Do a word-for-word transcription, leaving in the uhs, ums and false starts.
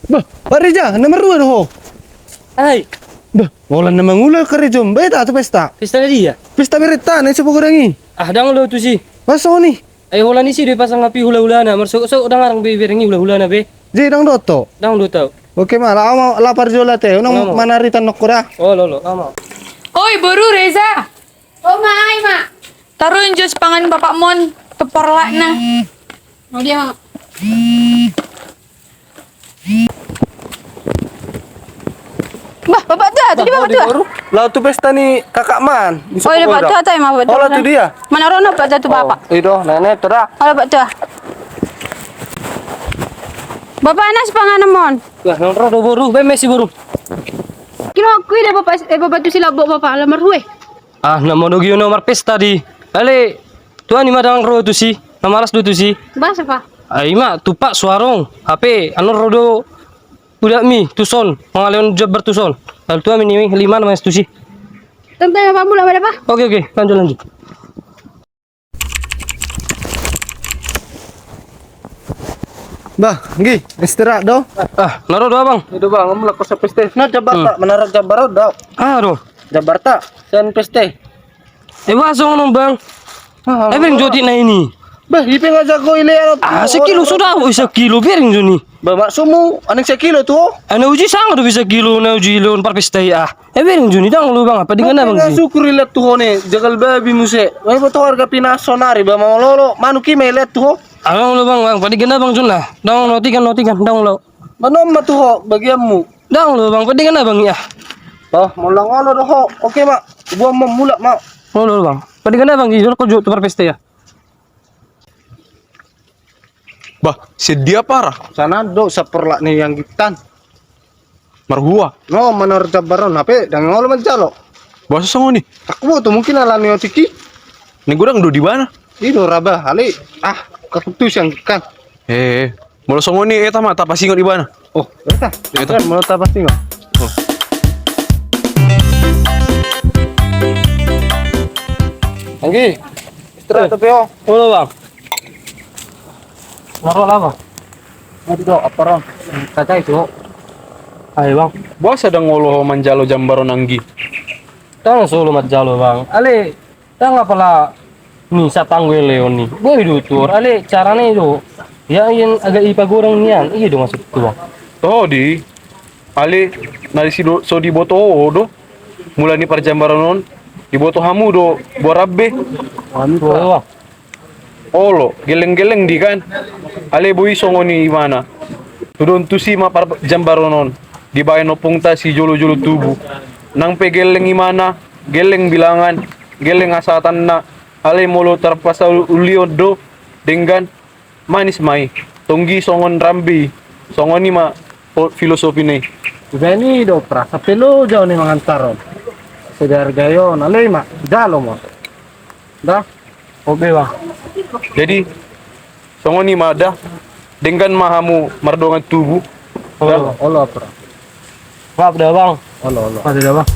Bah, Pak Reza, na marrua do ho. Ai. Bah, holan na mangula karejo, bah, ita tu pesta. Pesta na dia? Pesta bereta, na so pogodang i. Ah, ndang olo tusi. Bah, songon i. Ai holan isi do ipasang api hula-hulana, marsogot-sogot ndang arang be ibereng i hula-hulana be. Jadi ndang dohot ho? Ndang dohot au. Oke ma, laho ma, laho parjolo ate, unang manaritan nokku da. Olo, olo, laho ma. Oi, boru Reza. O ma, ai ma. Taruhon jo sipanganon bapakmon tu porlakna. O dia ma. Bah, bapak tua, tadi bapak tua. Laho tu pesta ni kakakmon. O, iya, bapak tua, tadi ma bapak tua. Laho tu dia. Mana rono bapak tua tu bapak. I do, nenek tu da. O, bapak tua. Bapak, na sipanganonmon. Bah, na ro do boru, baen ma isi boru. Kira aku ida bapak, eh, bapak tu si lambok bapak, ala marrua. Ah, na molo giot na marpesta di. Ale, tuan i ma ndang ro tusi, na malas do tusi. Bah, siapa? Ai ma, tupa suarong. Hape, annon ro do udakmi, tuson, mangalehon jambar tuson. Lalu tuan i ma lima na malas tusi. Tentang apa mula pada, Pak? Oke, oke, lanjut, lanjut. Bah, nggi, istirahat do. Ah, na ro do abang. I do bang, mulak ko sa pesta. Na jambar ta, menara jambar do. Ah, do. Jambar ta, sian pesta. Eh, bah, songon on bang. Ah, eh, bereng jo otik na i. Bah, i pe nga jago i lean. Ah, sakilo sudah, oh, sakilo bereng jo i. Bah, maksudmu, aning sakilo tu ho? Ah, na uji sanga do bisa kilo, na uji lean parpesta i, ah. Eh, bereng jo i, ndang olo bang, apa denggan abang i? Syukur i lean tu ho ni, jagal babi muse. Bah, iboto harga pinasonari, bah, mangololo, manuk i ma i lean tu ho. Ah, ndang olo bang, bang, apa denggan abang jo i. Ndang olo, tikan, tikan, ndang olo. Manom ma tu ho, bagianmu. Ndang olo bang, apa denggan abang i, ah. Oh, molo ndang olo do ho. Oke ma, buang ma, mulak ma. Olo bang, apa denggan abang i, jolo ko jo tu parpesta i. Bah, sedia para. Sana do saporlak ni anggitan. Marhua. No, menara jambar on, hape ndang olo manjalo. Boasa songon i? Aku boto mungkin alani otik i. Ni godang do di ibana. I do raba, ale. Ah, kakutu siang kan. Eh, molo songon i, eta ma, tapasingot ibana. Oh, eta. Eta. Kan, molo tapasingot. Oh. Anggi. Istirahat tapi, oh. Olo, bang. Naro lama. Nanti do, apa ron? Kacai tu. Ayo, bang. Boasa ndang olo manjalo jambar on, Anggi? Ndang so olo manjalo, bang. Ale, ndang apala ni satanggo leon ni. Boi do tuor, ale carana i do. Ya, yang agak ipagodang nian, i do maksudku, bang. Toho di. Ale, na di si do, so diboto ho do. Mula ni parjambaran on, diboto hamu do boa rambe. Olo, bang. Olo, gelleng-gelleng di kan. Ale boi songon i ibana. Tudohon tusi ma parjambaran on. Dibaen ompungta sijolo-jolo tubu. Nang pe gelleng ibana, gelleng bilangan, gelleng hasahatanna. Ale molo tarpasaulion do, denggan, manis ma i. Tonggi songon rambe i. Songon i ma filosofina i. Ibaen i do pra, sampe lo jao ni mangantar on. Sedargai on, ale i ma, jalo ma. Da. Oke, bang. Jadi, songon i ma da. Denggan ma hamu mardongan tubu. Olo, olo, pra. Maaf da, bang. Olo, olo. Maaf da, bang.